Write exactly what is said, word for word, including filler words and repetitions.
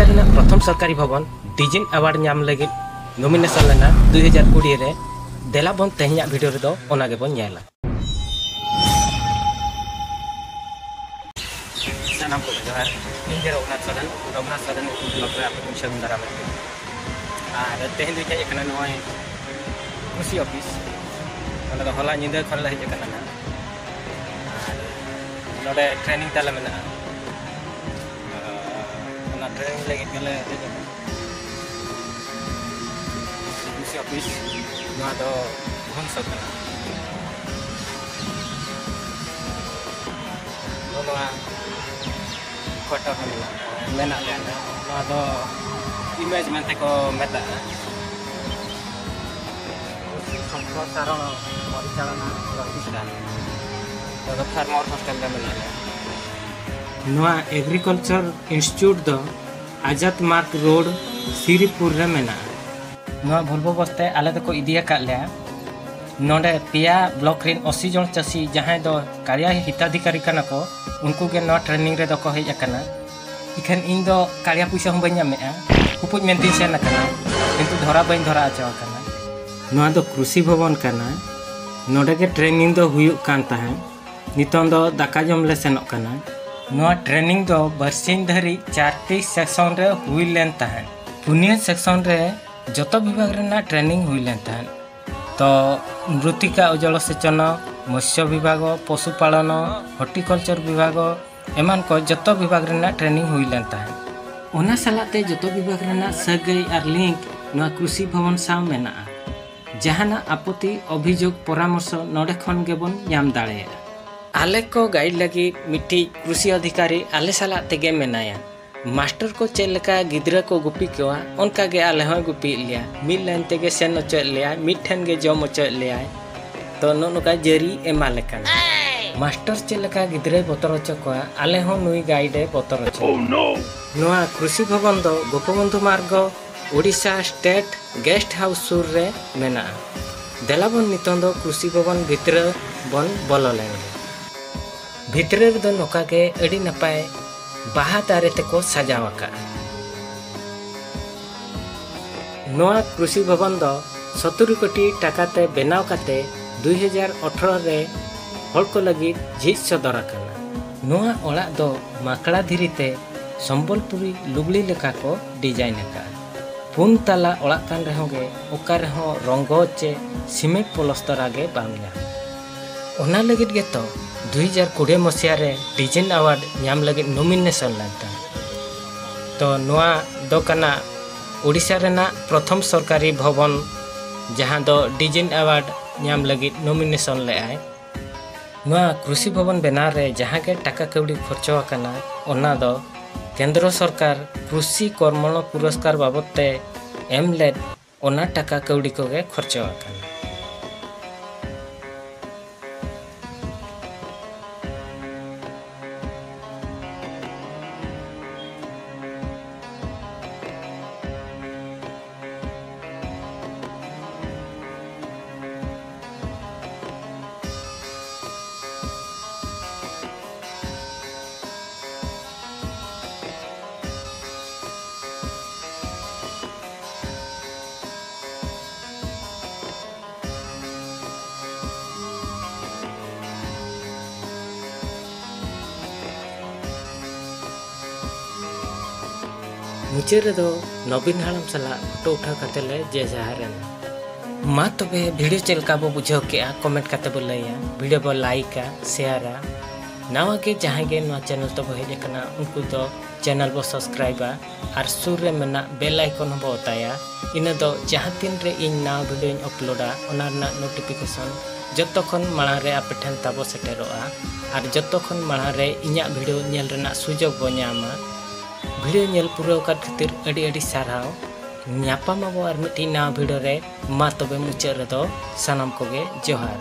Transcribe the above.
ᱨᱮᱱᱟᱜ ᱯᱨᱚᱛᱷᱚᱢ ᱥᱚᱨᱠᱟᱨᱤ ᱵᱷᱚᱵᱚᱱ ᱰᱤᱡᱤᱱ ᱮᱣᱟᱨᱰ ᱧᱟᱢ ᱞᱟᱹᱜᱤᱫ ᱱᱚᱢᱤᱱᱮᱥᱚᱱ ᱞᱮᱱᱟ ᱫᱩ ᱦᱟᱡᱟᱨ ᱠᱩᱲᱤ ᱨᱮ᱾ ᱫᱮᱞᱟ ᱵᱚᱱ ᱛᱮᱦᱮᱧᱟᱜ ᱵᱷᱤᱰᱤᱭᱳ ᱨᱮᱫᱚ ᱚᱱᱟ ᱜᱮᱵᱚᱱ ᱧᱮᱞᱟ᱾ ᱥᱟᱱᱟᱢ ᱠᱚᱜᱮ ᱡᱚᱦᱟᱨ᱾ ᱤᱧ ᱜᱮ ᱨᱚᱜᱷᱩᱱᱟᱛᱷ ᱥᱚᱨᱮᱱ, ᱨᱚᱜᱷᱩᱱᱟᱛᱷ ᱥᱚᱨᱮᱱ ᱧᱩᱛᱩᱢ ᱵᱞᱚᱜ ᱨᱮ ᱟᱯᱮ ᱠᱚᱧ ᱥᱟᱹᱜᱩᱱ ᱫᱟᱨᱟᱢᱮᱫ ᱯᱮᱭᱟ᱾ ᱟᱨ ᱛᱮᱦᱮᱧ ᱫᱚᱧ ᱦᱮᱡ ᱟᱠᱟᱱᱟ ᱱᱚᱜᱼᱚᱭ ᱠᱨᱩᱥᱤ ᱚᱯᱷᱤᱥ᱾ ᱱᱚᱸᱰᱮ ᱫᱚ ᱦᱚᱞᱟ ᱧᱤᱫᱟᱹ ᱠᱷᱚᱱ ᱞᱮ ᱦᱮᱡ ᱟᱠᱟᱱᱟ ᱱᱟᱦᱟᱜ᱾ ᱟᱨ ᱱᱚᱸᱰᱮ ᱴᱨᱮᱱᱤᱝ ᱛᱟᱞᱮ ᱢᱮᱱᱟᱜᱼᱟ᱾ ᱟᱨ ᱚᱱᱟ ᱴᱨᱮᱱᱤᱝ ᱞᱟᱹᱜᱤᱫ ᱜᱮᱞᱮ ᱦᱮᱡ ᱟᱠᱟᱱᱟ᱾ ᱠᱨᱩᱥᱤ ᱚᱯᱷᱤᱥ, ᱱᱚᱣᱟ ᱫᱚ ᱵᱷᱩᱵᱚᱱᱮᱥᱚᱨ ᱠᱟᱱᱟ᱾ ᱱᱚᱣᱟ ᱠᱚᱣᱟᱴᱟᱨ ᱨᱮ ᱢᱮᱱᱟᱜ, ᱢᱮᱱᱟᱜ ᱞᱮᱭᱟ᱾ ᱱᱚᱣᱟ ᱫᱚ ᱤᱢᱮᱡᱽ ᱢᱮᱱᱛᱮ ᱠᱚ ᱢᱮᱛᱟᱜᱼᱟ᱾ ᱥᱚᱢᱯᱨᱚᱥᱟᱨᱚᱬ ᱯᱚᱨᱤᱪᱟᱞᱚᱱᱟ ᱯᱨᱚᱛᱤᱥᱴᱷᱟᱱ᱾ ᱱᱚᱣᱟ ᱫᱚ ᱯᱷᱟᱨᱢᱟᱨ ᱦᱳᱥᱴᱮᱞ ᱨᱮ ᱢᱮᱱᱟᱜ ᱞᱮᱭᱟ᱾ ᱱᱚᱣᱟ ᱮᱜᱽᱨᱤᱠᱟᱞᱪᱟᱨ ᱤᱱᱥᱴᱤᱴᱭᱩᱴ ᱫᱚ ᱟᱡᱟᱫ ᱢᱟᱨᱜᱽ ᱨᱳᱰ, ᱥᱤᱨᱤᱯᱩᱨ ᱨᱮ ᱢᱮᱱᱟᱜᱼᱟ᱾ ᱱᱚᱣᱟ ᱵᱷᱚᱞᱵᱳ ᱵᱚᱥ ᱛᱮ ᱟᱞᱮ ᱫᱚᱠᱚ ᱤᱫᱤ ᱟᱠᱟᱫ ᱞᱮᱭᱟ᱾ ᱱᱚᱰᱮ ᱯᱮᱭᱟ ᱵᱞᱚᱠ ᱨᱮᱱ ᱟᱥᱤ ᱡᱚᱱ ᱪᱟᱹᱥᱤ, ᱡᱟᱦᱟᱸᱭ ᱫᱚ ᱠᱟᱨᱭᱟ ᱦᱤᱛᱟᱫᱷᱤᱠᱟᱨᱤ ᱠᱟᱱᱟ ᱠᱚ, ᱩᱱᱠᱩ ᱜᱮ ᱱᱚᱣᱟ ᱴᱨᱮᱱᱤᱝ ᱨᱮᱫᱚ ᱠᱚ ᱦᱮᱡ ᱟᱠᱟᱱᱟ᱾ ᱤᱠᱷᱟᱹᱱ ᱤᱧ ᱫᱚ ᱠᱟᱨᱭᱟ ᱯᱩᱭᱥᱟᱹ ᱦᱚᱸ ᱵᱟᱹᱧ ᱧᱟᱢᱮᱫᱼᱟ, ᱠᱩᱯᱩᱡ ᱢᱮᱱᱛᱮᱧ ᱥᱮᱱ ᱟᱠᱟᱱᱟ, ᱠᱤᱱᱛᱩ ᱫᱷᱚᱨᱟ ᱵᱟᱹᱧ ᱫᱷᱚᱨᱟ ᱦᱚᱪᱚ ᱟᱠᱟᱱᱟ᱾ ᱱᱚᱣᱟ ᱫᱚ ᱠᱨᱩᱥᱤ ᱵᱷᱚᱵᱚᱱ ᱠᱟᱱᱟ, ᱱᱚᱰᱮ ᱜᱮ ᱴᱨᱮᱱᱤᱝ ᱫᱚ ᱦᱩᱭᱩᱜ ᱠᱟᱱ ᱛᱟᱦᱮᱸᱫ᱾ ᱱᱤᱛᱚᱝ ᱫᱚ ᱫᱟᱠᱟ ᱡᱚᱢ ᱞᱮ ᱥᱮᱱᱚᱜ ᱠᱟᱱᱟ᱾ ᱱᱚᱣᱟ ᱴᱨᱮᱱᱤᱝ ᱫᱚ ᱵᱟᱨᱥᱤᱧ ᱫᱷᱟᱹᱨᱤᱡ ᱪᱟᱨᱴᱤ ᱥᱮᱠᱥᱚᱱ ᱨᱮ ᱦᱩᱭ ᱞᱮᱱ ᱛᱟᱦᱮᱸᱫ᱾ ᱯᱩᱱᱭᱟᱹ ᱥᱮᱠᱥᱚᱱ ᱨᱮ ᱡᱚᱛᱚ ᱵᱤᱵᱷᱟᱜᱽ ᱨᱮᱱᱟᱜ ᱴᱨᱮᱱᱤᱝ ᱦᱩᱭ ᱞᱮᱱ ᱛᱟᱦᱮᱸᱫ᱾ ᱛᱚ ᱢᱨᱩᱛᱤᱠᱟ ᱚᱡᱚᱞ ᱥᱮᱪᱚᱱᱚ, ᱢᱚᱛᱥᱚ ᱵᱤᱵᱷᱟᱜᱽ, ᱯᱚᱥᱩ ᱯᱟᱞᱚᱱ, ᱦᱚᱨᱴᱤᱠᱟᱞᱪᱟᱨ ᱵᱤᱵᱷᱟᱜᱽ, ᱮᱢᱟᱱ ᱠᱚ ᱡᱚᱛᱚ ᱵᱤᱵᱷᱟᱜᱽ ᱨᱮᱱᱟᱜ ᱴᱨᱮᱱᱤᱝ ᱦᱩᱭ ᱞᱮᱱ ᱛᱟᱦᱮᱸᱫ᱾ ᱚᱱᱟ ᱥᱟᱞᱟᱜ ᱛᱮ ᱡᱚᱛᱚ ᱵᱤᱵᱷᱟᱜᱽ ᱨᱮᱱᱟᱜ ᱥᱟᱹᱜᱟᱹᱭ ᱟᱨ ᱞᱤᱝᱠ ᱱᱚᱣᱟ ᱠᱨᱩᱥᱤ ᱵᱷᱚᱵᱚᱱ ᱥᱟᱶ ᱢᱮᱱᱟᱜᱼᱟ, ᱡᱟᱦᱟᱱᱟᱜ ᱟᱯᱚᱛᱤ, ᱚᱵᱷᱤᱡᱳᱜᱽ, ᱯᱚᱨᱟᱢᱚᱨᱥᱚ ᱱᱚᱰᱮ ᱠᱷᱚᱱ ᱜᱮᱵᱚᱱ ᱧᱟᱢ ᱫᱟᱲᱮᱭᱟᱜᱼᱟ᱾ ᱟᱞᱮ ᱠᱚ ᱜᱟᱭᱤᱰ ᱞᱟᱹᱜᱤᱫ ᱢᱤᱫᱴᱤᱡ ᱠᱨᱩᱥᱤ ᱚᱫᱷᱤᱠᱟᱨᱤ ᱟᱞᱮ ᱥᱟᱞᱟᱜ ᱛᱮᱜᱮ ᱢᱮᱱᱟᱭᱟ᱾ ᱢᱟᱥᱴᱟᱨ ᱠᱚ ᱪᱮᱫ ᱞᱮᱠᱟ ᱜᱤᱫᱽᱨᱟᱹ ᱠᱚ ᱜᱩᱯᱤ ᱠᱚᱣᱟ, ᱚᱱᱠᱟ ᱜᱮ ᱟᱞᱮ ᱦᱚᱸᱭ ᱜᱩᱯᱤᱭᱮᱫ ᱞᱮᱭᱟ᱾ ᱢᱤᱫ ᱞᱟᱭᱤᱱ ᱛᱮᱜᱮ ᱥᱮᱱ ᱦᱚᱪᱚᱭᱮᱫ ᱞᱮᱭᱟ, ᱢᱤᱫ ᱴᱷᱮᱱ ᱜᱮ ᱡᱚᱢ ᱦᱚᱪᱚᱭᱮᱫ ᱞᱮᱭᱟᱭ᱾ ᱛᱚ ᱱᱚᱜᱼᱚ ᱱᱚᱝᱠᱟ ᱡᱟᱹᱨᱤ ᱮᱢᱟ ᱞᱮ ᱠᱟᱱᱟ᱾ ᱢᱟᱥᱴᱟᱨ ᱪᱮᱫ ᱞᱮᱠᱟ ᱜᱤᱫᱽᱨᱟᱹᱭ ᱵᱚᱛᱚᱨ ᱦᱚᱪᱚ ᱠᱚᱣᱟ, ᱟᱞᱮ ᱦᱚᱸ ᱱᱩᱭ ᱜᱟᱭᱤᱰ ᱮ ᱵᱚᱛᱚᱨ ᱦᱚᱪᱚ ᱠᱚᱣᱟ᱾ ᱱᱚᱣᱟ ᱠᱨᱩᱥᱤ ᱵᱷᱚᱵᱚᱱ ᱫᱚ ᱜᱳᱯᱚᱵᱚᱱᱫᱷᱩ ᱢᱟᱨᱜᱚ, ᱳᱰᱤᱥᱟ ᱥᱴᱮᱴ ᱜᱮᱥᱴ ᱦᱟᱣᱩᱥ ᱥᱩᱨ ᱨᱮ ᱢᱮᱱᱟᱜᱼᱟ᱾ ᱫᱮᱞᱟ ᱵᱚᱱ ᱱᱤᱛᱚᱝ ᱫᱚ ᱠᱨᱩᱥᱤ ᱵᱷᱚᱵᱚᱱ ᱵᱷᱤᱛᱨᱟᱹ ᱵᱚᱱ ᱵᱚᱞᱚ ᱞᱮᱱ ᱜᱮ᱾ ᱵᱷᱤᱛᱨᱟᱹ ᱨᱮᱫᱚ ᱱᱚᱝᱠᱟ ᱜᱮ ᱟᱹᱰᱤ ᱱᱟᱯᱟᱭ ᱵᱟᱦᱟ ᱫᱟᱨᱮ ᱛᱮᱠᱚ ᱥᱟᱡᱟᱣ ᱟᱠᱟᱫᱼᱟ᱾ ᱱᱚᱣᱟ ᱠᱨᱩᱥᱤ ᱵᱷᱚᱵᱚᱱ ᱫᱚ ᱥᱚᱛᱩᱨᱤ ᱠᱳᱴᱤ ᱴᱟᱠᱟ ᱛᱮ ᱵᱮᱱᱟᱣ ᱠᱟᱛᱮ ᱫᱩᱭ ᱦᱟᱡᱟᱨ ᱟᱴᱷᱨᱚ ᱨᱮ ᱦᱚᱲ ᱠᱚ ᱞᱟᱹᱜᱤᱫ ᱡᱷᱤᱡ ᱥᱚᱫᱚᱨ ᱟᱠᱟᱱᱟ᱾ ᱱᱚᱣᱟ ᱚᱲᱟᱜ ᱫᱚ ᱢᱟᱠᱲᱟ ᱫᱷᱤᱨᱤ ᱛᱮ ᱥᱚᱢᱵᱚᱞᱯᱩᱨᱤ ᱞᱩᱜᱽᱲᱤ ᱞᱮᱠᱟ ᱠᱚ ᱰᱤᱡᱟᱭᱤᱱ ᱟᱠᱟᱫᱼᱟ᱾ ᱯᱩᱱ ᱛᱟᱞᱟ ᱚᱲᱟᱜ ᱠᱟᱱ ᱨᱮᱦᱚᱸ ᱜᱮ ᱚᱠᱟ ᱨᱮᱦᱚᱸ ᱨᱚᱝᱜᱚ ᱪᱮ ᱥᱤᱢᱮᱱᱴ ᱯᱞᱚᱥᱛᱚᱨᱟ ᱜᱮ ᱵᱟᱢ ᱧᱟᱢᱟ᱾ ᱚᱱᱟ ᱞᱟᱹᱜᱤᱫ ᱜᱮᱛᱚ ᱫᱩᱭ ᱦᱟᱡᱟᱨ ᱠᱩᱲᱤ ᱢᱚᱥᱤᱦᱟ ᱨᱮ ᱰᱤᱡᱟᱭᱤᱱ ᱟᱣᱟᱨᱰ ᱧᱟᱢ ᱞᱟᱹᱜᱤᱫ ᱱᱚᱢᱤᱱᱮᱥᱚᱱ ᱞᱮᱱ ᱛᱟᱦᱮᱸᱫ᱾ ᱛᱚ ᱱᱚᱣᱟ ᱫᱚ ᱠᱟᱱᱟ ᱳᱰᱤᱥᱟ ᱨᱮᱱᱟᱜ ᱯᱨᱚᱛᱷᱚᱢ ᱥᱚᱨᱠᱟᱨᱤ ᱵᱷᱚᱵᱚᱱ, ᱡᱟᱦᱟᱸ ᱫᱚ ᱰᱤᱡᱟᱭᱤᱱ ᱟᱣᱟᱨᱰ ᱧᱟᱢ ᱞᱟᱹᱜᱤᱫ ᱱᱚᱢᱤᱱᱮᱥᱚᱱ ᱞᱮᱫᱟᱭ᱾ ᱱᱚᱣᱟ ᱠᱨᱩᱥᱤ ᱵᱷᱚᱵᱚᱱ ᱵᱮᱱᱟᱣ ᱨᱮ ᱡᱟᱦᱟᱸ ᱜᱮ ᱴᱟᱠᱟ ᱠᱟᱹᱣᱰᱤ ᱠᱷᱚᱨᱪᱚ ᱟᱠᱟᱱᱟ, ᱚᱱᱟ ᱫᱚ ᱠᱮᱱᱫᱨᱚ ᱥᱚᱨᱠᱟᱨ ᱠᱨᱩᱥᱤ ᱠᱚᱨᱢᱚᱬ ᱯᱩᱨᱚᱥᱠᱟᱨ ᱵᱟᱵᱚᱫ ᱛᱮ ᱮᱢ ᱞᱮᱫ ᱚᱱᱟ ᱴᱟᱠᱟ ᱠᱟᱹᱣᱰᱤ ᱠᱚᱜᱮ ᱠᱷᱚᱨᱪᱚ ᱟᱠᱟᱱᱟ᱾ ᱢᱩᱪᱟᱹᱫ ᱨᱮᱫᱚ ᱱᱚᱵᱤᱱ ᱦᱟᱲᱟᱢ ᱥᱟᱞᱟᱜ ᱯᱷᱳᱴᱳ ᱩᱴᱷᱟᱹᱣ ᱠᱟᱛᱮ ᱞᱮ ᱡᱮ ᱡᱟᱦᱟᱨ ᱮᱱᱟ᱾ ᱢᱟ ᱛᱚᱵᱮ ᱵᱷᱤᱰᱤᱭᱳ ᱪᱮᱫ ᱞᱮᱠᱟ ᱵᱚ ᱵᱩᱡᱷᱟᱹᱣ ᱠᱮᱜᱼᱟ, ᱠᱚᱢᱮᱱᱴ ᱠᱟᱛᱮ ᱵᱚ ᱞᱟᱹᱭᱟ, ᱵᱷᱤᱰᱤᱭᱳ ᱵᱚ ᱞᱟᱭᱤᱠᱟ, ᱥᱮᱭᱟᱨᱟ᱾ ᱱᱟᱣᱟ ᱜᱮ ᱡᱟᱦᱟᱸᱭ ᱜᱮ ᱱᱚᱣᱟ ᱪᱮᱱᱮᱞ ᱛᱮᱵᱚ ᱦᱮᱡ ᱟᱠᱟᱱᱟ, ᱩᱱᱠᱩ ᱫᱚ ᱪᱮᱱᱮᱞ ᱵᱚ ᱥᱟᱵᱥᱠᱨᱟᱭᱤᱵᱟ ᱟᱨ ᱥᱩᱨ ᱨᱮ ᱢᱮᱱᱟᱜ ᱵᱮᱞ ᱟᱭᱠᱚᱱ ᱦᱚᱸᱵᱚ ᱚᱛᱟᱭᱟ᱾ ᱤᱱᱟᱹ ᱫᱚ ᱡᱟᱦᱟᱸ ᱛᱤᱱ ᱨᱮ ᱤᱧ ᱱᱟᱣᱟ ᱵᱷᱤᱰᱤᱭᱳᱧ ᱟᱯᱞᱳᱰᱟ, ᱚᱱᱟ ᱨᱮᱱᱟᱜ ᱱᱳᱴᱤᱯᱷᱤᱠᱮᱥᱚᱱ ᱡᱚᱛᱚ ᱠᱷᱚᱱ ᱢᱟᱲᱟᱝ ᱨᱮ ᱟᱯᱮ ᱴᱷᱮᱱ ᱛᱟᱵᱚ ᱥᱮᱴᱮᱨᱚᱜᱼᱟ ᱟᱨ ᱡᱚᱛᱚ ᱠᱷᱚᱱ ᱢᱟᱲᱟᱝ ᱨᱮ ᱤᱧᱟᱹᱜ ᱵᱷᱤᱰᱤᱭᱳ ᱧᱮᱞ ᱨᱮᱱᱟᱜ ᱥᱩᱡᱳᱜᱽ ᱵᱚ ᱧᱟᱢᱟ᱾ ᱵᱷᱤᱰᱤᱭᱳ ᱧᱮᱞ ᱯᱩᱨᱟᱹᱣ ᱟᱠᱟᱫ ᱠᱷᱟᱹᱛᱤᱨ ᱟᱹᱰᱤ ᱟᱹᱰᱤ ᱥᱟᱨᱦᱟᱣ᱾ ᱧᱟᱯᱟᱢ ᱟᱵᱚ ᱟᱨ ᱢᱤᱫᱴᱤᱡ ᱱᱟᱣᱟ ᱵᱷᱤᱰᱤᱭᱳ ᱨᱮ᱾ ᱢᱟ ᱛᱚᱵᱮ ᱢᱩᱪᱟᱹᱫ ᱨᱮᱫᱚ ᱥᱟᱱᱟᱢ ᱠᱚᱜᱮ ᱡᱚᱦᱟᱨ᱾